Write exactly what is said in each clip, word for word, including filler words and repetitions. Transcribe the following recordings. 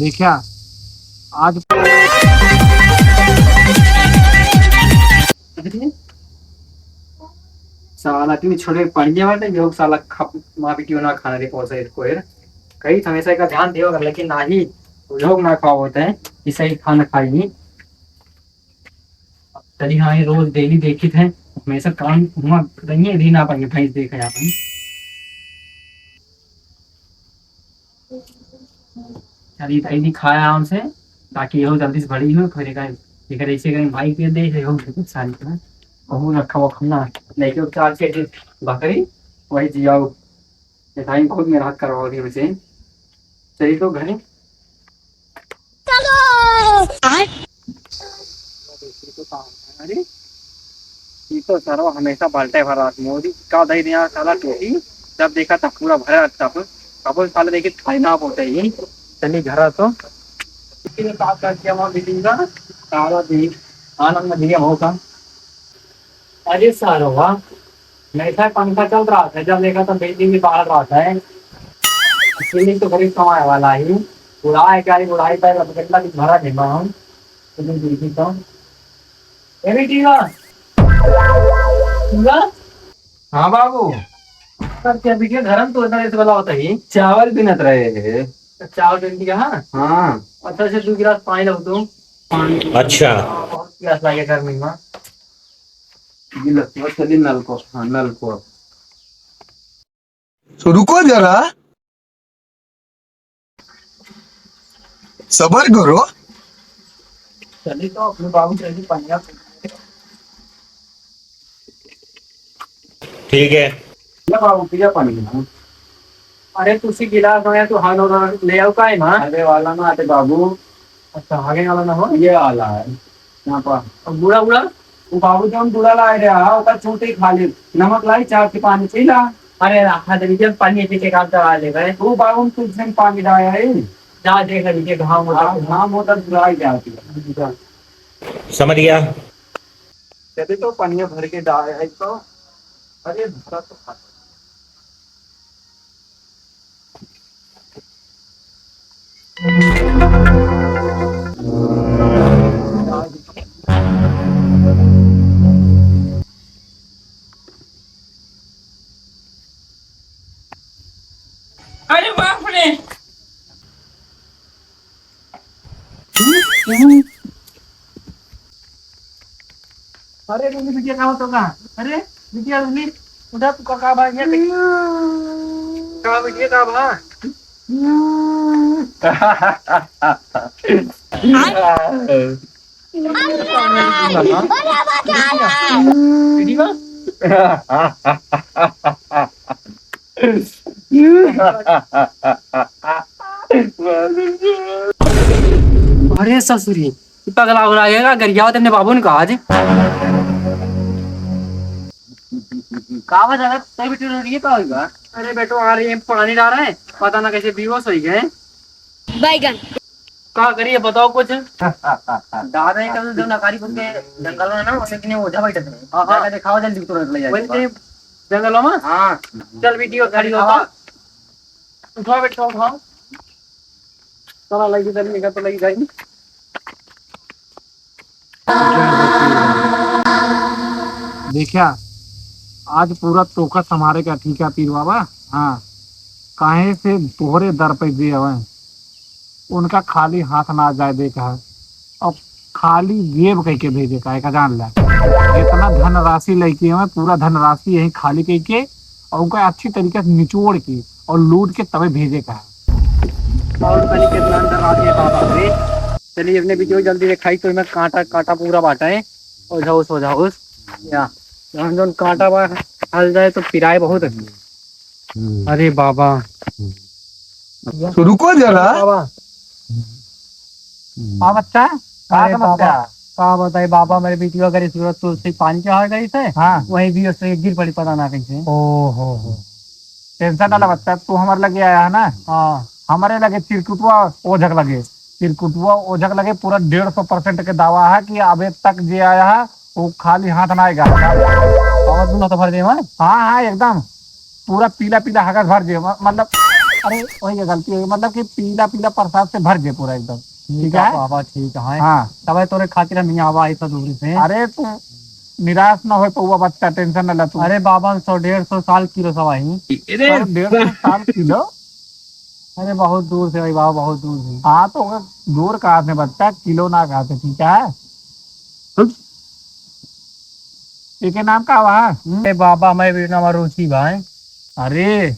देखा, आज साला तीन छोटे पढ़िया बाटे, ये लोग साला खप-, माँ बेटी ना खाना रे पहुंचा इसको यार। कहीं हमेशा का ध्यान देवा कर, लेकिन नाही, वो लोग ना खावा होते हैं कि सही खाना खाई। चलिए, हाँ, ये रोज डेली देखित है, हमेशा काम हुआ नहीं है, री ना पाएंगे, भैंस देखे अपन। चलिए, भाई भी खाया आराम से, ताकि यहू जल्दी से बड़ी हो, फिर एकर, एकर ऐसे करें, भाई के दे, यहू सारी का, वहू रखा हुआ खाना, लेके चार के बकरी, वही जियाओ। ये भाई बहुत मेहनत करवाओ रे हमसे। चलिए तो घरे। चलो। अरे, ये तो सरवा हमेशा बाल्टे भर रात मोदी का दही दिया साला टोटी, जब देखा तब पूरा भरा रहता। अब साले देखित खाई ना बोलते ही। चलिए घर आ तो। इसके लिए साफ कर दिया वहाँ बिल्डिंग का, सारा दिन आनंद में दिया होगा। अरे सारवा, हमेशा पंखा चल रहा था, जब देखा तब बिजली भी बाहर रहा था। बिजली तो गरीब कमाए वाला ही, बुढ़ा है क्या, बुढ़ाई पर अब कितना दिन भरा नहीं हम। तुम देखी तो, ए बेटी, हाँ। पूरा? हाँ बाबू। सर, क्या बिटिया घर में तो इतना ऐसे वाला होता ही? चावल बिनत रहे हैं। चावल बिनती का, हाँ? हाँ। अच्छा, अच्छा, दो गिलास पानी लो तुम। अच्छा। हाँ, बहुत प्यास लगे गर्मी में। गिलास, चलिए नल को, हाँ, नल को। तो रुको जरा, सबर करो। चलिए तो अपने बाबू से भी पंजाब। ठीक है। ले बाबू, पिया पानी ना। अरे, तुसी गिलास में तू हाथ धो ले आओ, का है ना? अरे वाला ना आते बाबू। अच्छा, आगे वाला ना हो? ये वाला है। यहाँ पर। और बूढ़ा, बूढ़ा? वो बाबू जौन बूढ़ा लाए रहा, ओकर चूटी खा ले। नमक लाई, चार से पानी पी ला। अरे, रखा दे, जब पानी पी के काम चला ले भाई। वो बाबू तुझसे पानी लाया है। जा देख लीजिए, घाम होता हाँ, है। घाम होता, बुढ़ा ही जाती है। समझ गया। चलिए तो पनिया भर के डाल है तो, अरे भरा तो खा। अरे बाप रे। अरे रूनी बिटिया, का होता का? अरे बिटिया रूनी, उठा, तू का, का भा, ये देख। का बिटिया, का भा? बिटिया? अरे ससुरी, ई पगला उगला गया का? गरियावत अपने बाबू ने कहा आज। का बा दादा, तोर बेटी रो रही है, का होई बा? अरे बेटो, आ रही है, पानी डाल रहे हैं, पता ना कैसे बेहोश हो गए। बैगन। का करिए, बताओ कुछ। दादा, एक तो जो नकारी बन के जंगल में ना, वैसे कि नहीं, ओझा बैठे थे। हाँ, हाँ। जाके दिखाओ जल्दी, तुरंत ले जाए वही बाबा। जंगल में? हाँ। चल, बिटिया खड़ी होता। उठाओ बेटा, उठाओ। चला, लगी जाई, निकल तो लगी जाई। देखा, आज पूरा तोका संभारे का ठीक है पीर बाबा। हाँ, काहे से तोहरे दर पे जे आवे, उनका खाली हाथ ना जाए दे कहा, और खाली जेब कह के भेजे का, एक जान ले। जितना धनराशि लेके आवे, पूरा धनराशि यही खाली कह के, और उनका अच्छी तरीके से निचोड़ के और लूट के तबे भेजे का। और तनी कितना अंदर आ गया बाबा रे। चलिए, अपने वीडियो जल्दी दिखाई तो इनमें कांटा, कांटा पूरा बाटा है। ओझा उस, ओझा उस। या, जौन, जौन कांटा बा, हल जाए तो पिराए बहुत है। हम्म। अरे बाबा। हम्म। तो रुको जरा। बाबा। हम्म। हाँ बच्चा, का अरे समस्या? बाबा, का बताई बाबा, मेरे वीडियो अगर इस सूरत तुलसी पानी चढ़ा गई थे, हाँ। वही भी उससे गिर पड़ी, पता ना कैसे। ओ हो हो। टेंशन ना ले बच्चा, तू हमारे लगे आया है ना? हाँ। हमारे लगे चिरकुटवा ओझक लगे, चिरकुटवा ओझक लगे पूरा डेढ़ सौ परसेंट के दावा है कि अबे तक जे आया है, वो खाली हाथ ना आएगा। और दूनो तो भर दे, हाँ? हाँ, हाँ, एकदम पूरा पीला पीला हगस भर दे, म-, मतलब अरे, वही गलती हो गई, मतलब कि पीला पीला प्रसाद से भर जे पूरा एकदम। ठीक ठीक है है? बाबा, ठीक है। हाँ। तबे तोरे खातिर हम यहाँ आवा इतना दूर से। अरे, तू निराश ना हो पौवा बच्चा, tension ना ले तू। अरे बाबा, हम सौ डेढ़ सौ साल किलो सब आई। अरे सौ डेढ़ सौ साल किलो? अरे बहुत दूर से भाई बाबा, बहुत दूर से। हाँ, तो ओकर दूर कहा से बच्चा, किलो ना कहा से, ठीक है? एके नाम का बा? हम्म? ए बाबा, हमारे बेटा नाम रुचि बा, हैं? अरे,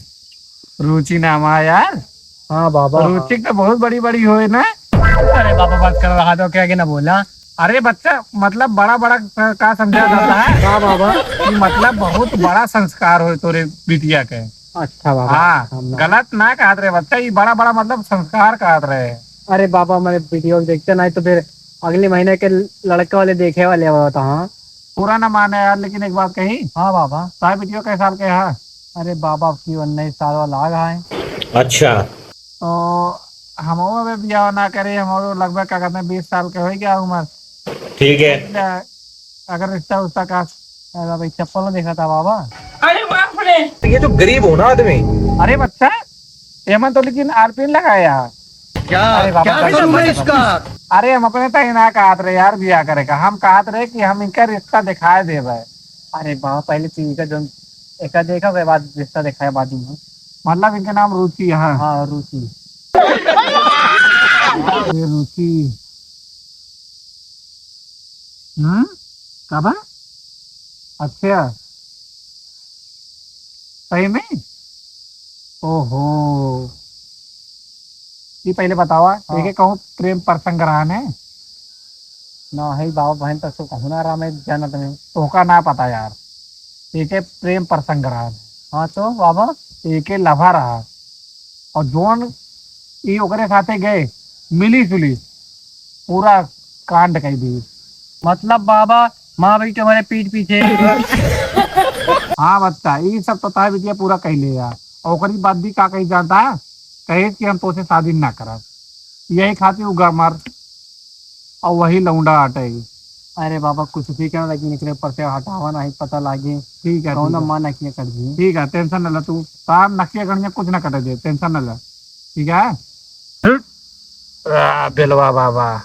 रुचि नाम है यार। हाँ बाबा, रुचि हाँ। तो बहुत बड़ी बड़ी होए ना। अरे बाबा, बात कर रहा था, क्या के ना बोला? अरे बच्चा, मतलब बड़ा बड़ा का, का समझा जाता है? हाँ बाबा। कि मतलब बहुत बड़ा संस्कार होए तोरे बिटिया के। अच्छा बाबा, हाँ, हम ना गलत ना कहत रहे बच्चा, ये बड़ा बड़ा मतलब संस्कार कहत रहे। अरे बाबा, हमारे video देखते नहीं तो फिर अगले महीने के लड़के वाले देखे वाले होता। हाँ। पूरा ना माने यार, लेकिन एक बात कही। हाँ बाबा। तार बिटियो कै साल के है? अरे बाबा, अब की उन्नीस साल वाला आ गया है। अच्छा। तो हम अबे बियाह ना करे, हम लगभग क्या कहते हैं, बीस साल के हो गया उम्र। ठीक है। अगर रिश्ता उश्ता का, अरे बाबा, एक चप्पल देखा था बाबा। अरे बाप रे। ये तो गरीब हो ना आदमी। अरे बच्चा, एमन तो लेकिन आरपीएन लगाया। क्या, अरे बाबा, क्या बाबा, करूँ मैं बाबा, इसका? अरे हम अपने ताई ना कहत रहे यार बियाह करे का, हम कहत रहे कि हम इनका रिश्ता दिखाए देबे। अरे बाबा, पहले तो इनका जो एका देखा, ओकरे बाद रिश्ता दिखाए बाद में। मतलब इनके नाम रुचि है? हाँ, रुचि। ये रुचि। हम्म? का बा? अच्छा। सही में? ओहो। ये पहले बतावा, हाँ। एके कहूँ प्रेम प्रसंग रहा ने? ना है बाबा, बहन तक से कहूँ ना रहा मैं जानत में। तोहका ना पता यार, एके प्रेम प्रसंग रहा। हाँ तो बाबा? एके lover रहा। और जौन ई ओकरे साथे गए, मिली सुली, पूरा कांड कई दी। मतलब बाबा, माँ बेटी हमारे पीठ पीछे। हाँ बच्चा, ई सब तो तार बिटिया पूरा कई ले यार। और ओकरी बात भी का कही जानता है, कहे कि हम तोसे शादी ना करब, यही खातिर उ गमर और वही लौंडा आटे। अरे बाबा, कुछ भी कहना, लेकिन एकरे ऊपर से हटावा नहीं, पता लागे। ठीक है, कौन ठीक है। माँ नकिया कर दी। ठीक है, tension न ले तू, तार नकिया गणिया कुछ ना कटे दे, tension न ले। ठीक है? आ, बेलवा बाबा,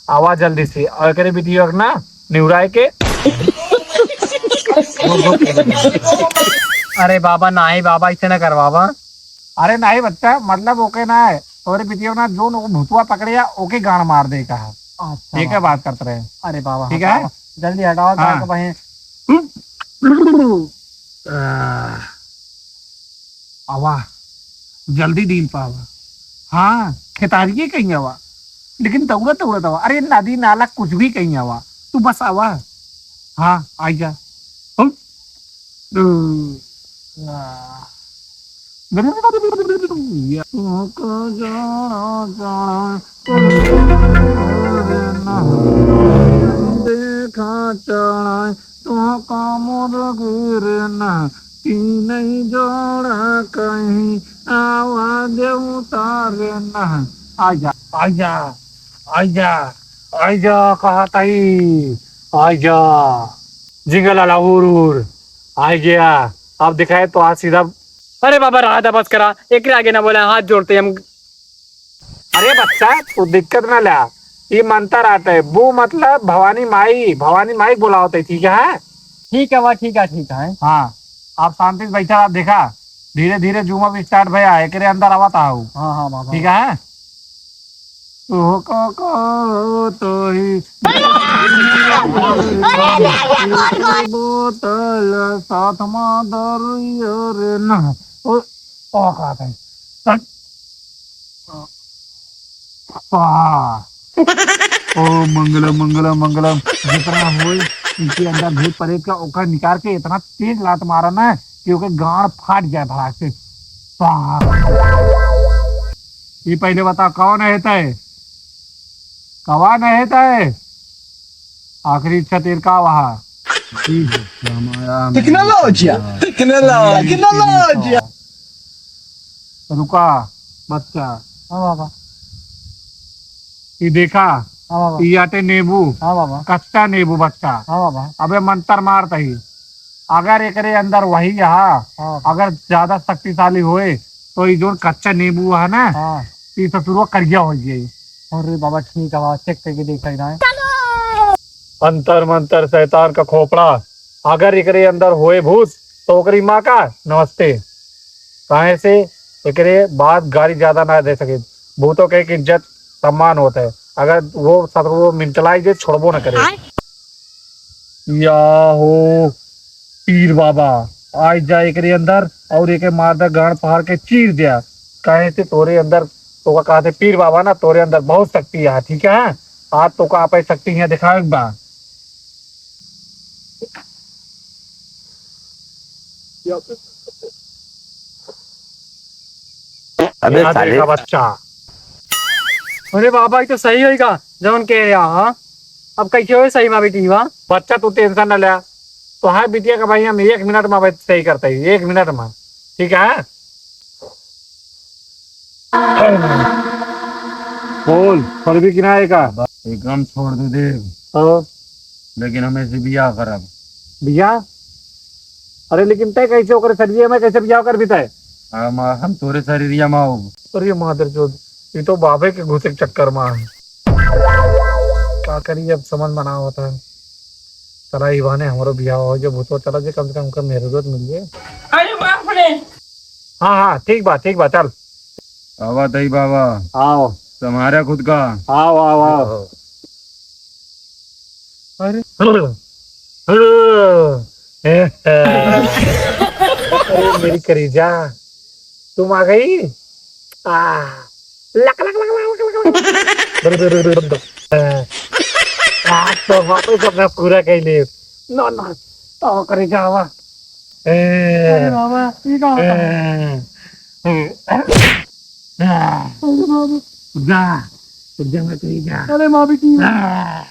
आवा जल्दी से, और एकरे video ना निहुराए के। अरे बाबा, नाही बाबा, इसे ना कर बाबा। अरे नाही बच्चा, मतलब ओके ना है, तोरे video ना जोन ओके भूतवा पकड़े या ओके गांड मार दे कहा। अच्छा ठीक है, बाबा। बात करते रहे। अरे बाबा, ठीक है? हटावा, जल्दी हटावा, हाँ। गांड को बहें। आ, आवा, जल्दी डील पावा। हाँ, खेतारिये कहीं आवा, लेकिन दौड़त दौड़त आवा। अरे नदी नाला कुछ भी कहीं आवा, तू बस आवा। हाँ, आई जा। हम, आ, तुमको जाना जाना देखा चढ़ाए, तुमका मुर्गी रे ना, तीन जोड़ा कहीं आवाज उतारे ना। आजा, आजा, आजा, आजा, कहत हई, आजा। जिंगल लाला, उर, उर, आ गया। अब दिखाए तो आज सीधा। अरे बाबा, रहा था, बस करा, एकरे आगे ना बोला, हाथ जोड़ते हम। अरे बच्चा, तू दिक्कत ना ला, ई मंतर आटे, बू मतलब भवानी माई, भवानी माई बोलावत है, ठीक है? ठीक है बा, ठीक है, ठीक है। हाँ, आप शांति से बैठा, आप देखा, धीरे धीरे जूम अब start भया, एकरे अंदर आवत आहू। हाँ, हाँ, बाबा। ठीक है? तोहका कहो तो ही बोतल साथ मा दरुइया रे ना। ओ, ओ, का कहे? चल। स्वाहा। ओम मंगलम, मंगलम, मंगलम। जितना होए, इनके अंदर भूत प्रेत का ओकर निकाल के इतना तेज लात मारा ना कि ओके गांड फाट जाए भड़ाक से। स्वाहा। ये पहले बता, कौन है तय? कौन है तय? आखिरी इच्छा तेर का वहा? Tecnologia, tecnologia, tecnologia। रुका, बच्चा। हाँ बाबा। ई देखा, हाँ बाबा। ई आटे नींबू, हाँ बाबा। कच्चा नींबू बच्चा। हाँ बाबा। अबे मंतर मारत ही, अगर एकरे अंदर वही यहाँ, हाँ बाबा। अगर ज्यादा शक्तिशाली होए, तो ये जोन कच्चा नींबू है ना, हाँ। ये ससुरवा करिया हो जाए। अरे बाबा, ठीक है, बाबा, check करके देख सकता है। अंतर मंतर शैतान का खोपड़ा, अगर एकरे अंदर होए भूत, तो ओकरी माँ का नमस्ते। काहे से एकरे बाद गारी ज्यादा ना दे सके। भूतों के एक इज्जत सम्मान होता है, अगर वो ससुरवा मिंटलाई जे छोड़बो न करे। या हो पीर बाबा, आइ जा एकरे अंदर और एके मार दे, गांड फाड़ के चीर दिया। काहे से तोरे अंदर, तोका कहते पीर बाबा ना, तोरे अंदर बहुत शक्ति है, ठीक है? आज तोका आपे शक्ति यहाँ दिखावे के बा। अबे यहाँ साले। देखा बच्चा। अरे बाबा, ये तो सही होइगा, जौन कह रहा, हाँ? अब कैसे होए सही माँ बेटी, वाह? बच्चा, तू tension न ले, तो हाँ, बिटिया का भाई हम एक मिनट में भाई सही करते हैं, एक मिनट में, ठीक है? बोल, पर भी किनारे का? एकदम छोड़ दे देव। हाँ। लेकिन हम ऐसे बियाह करब। बियाह? अरे लेकिन तय कैसे ओकरे शरीर में कैसे बियाह कर भी तय? हम, हम तोरे शरीरिया में आउब। अरे मादर चोद, ये तो बाबे के घुसे के चक्कर में है। का करी, अब समझ में ना आवत है। चला, ई बहाने हमरो बियाह हो जाए, भूतो चला जे, कम से कम ओकर मेहरुआ तो मिल जाए। अरे बाप रे। हाँ, हाँ, ठीक बा, ठीक बा, चल। आवा दई बाबा। आओ। तुम्हारा खुद का। आओ, आओ, आओ। अरे। अरे मेरी करेजा, तुम आ गई? आ, लक, लक, लक। आज तो वापस अपना पूरा कर ले। नो, नो, तो करेजा आवा। ए, अरे बाबा, ये का होता है? ए, ए, अरे बाबा। जा, जा, मत जा। अरे माँ बेटी। आ,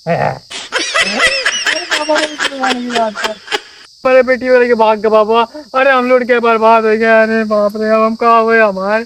ए। अरे बाबा, अरे बेटी वाले की बात कर। अरे बेटी वाले के भाग के बाबा, अरे हम लोग क्या बर्बाद हो गया, अरे बाप रे, अब हम का हुए हमारे।